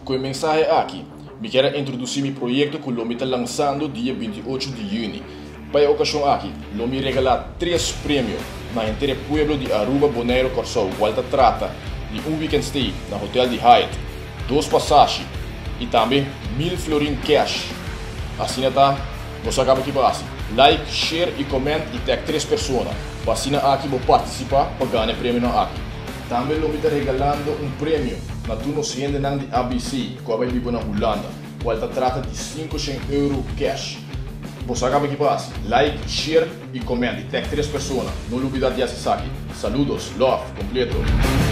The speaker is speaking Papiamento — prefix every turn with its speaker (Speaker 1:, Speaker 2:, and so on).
Speaker 1: Cu e mensahe aki, mi kier a introduci mi proyecto cu lo mi ta lansando dia 28 di juni. Pa e ocasion aki, lo mi regala tres premio na henter e pueblo di Aruba, Bonaire, Corsou, cual ta trata di un weekend stay na hotel di Hyatt, dos pasashi y tambe 1000 florin cash. Asina ta, bo sa caba kico haci. Like, share y comment y tag tres persona. Pa asina aki bo participa pa gana e premionan aki. Tambe lo mi ta regalando un premio na tur nos hendenan di ABC cu a bay biba na Hulanda, cual ta trata di 500 euro cash. Bo sa caba kico haci. Like, share y comment y tag tres persona. No lubida di haci esaki. Saludos, love, completo.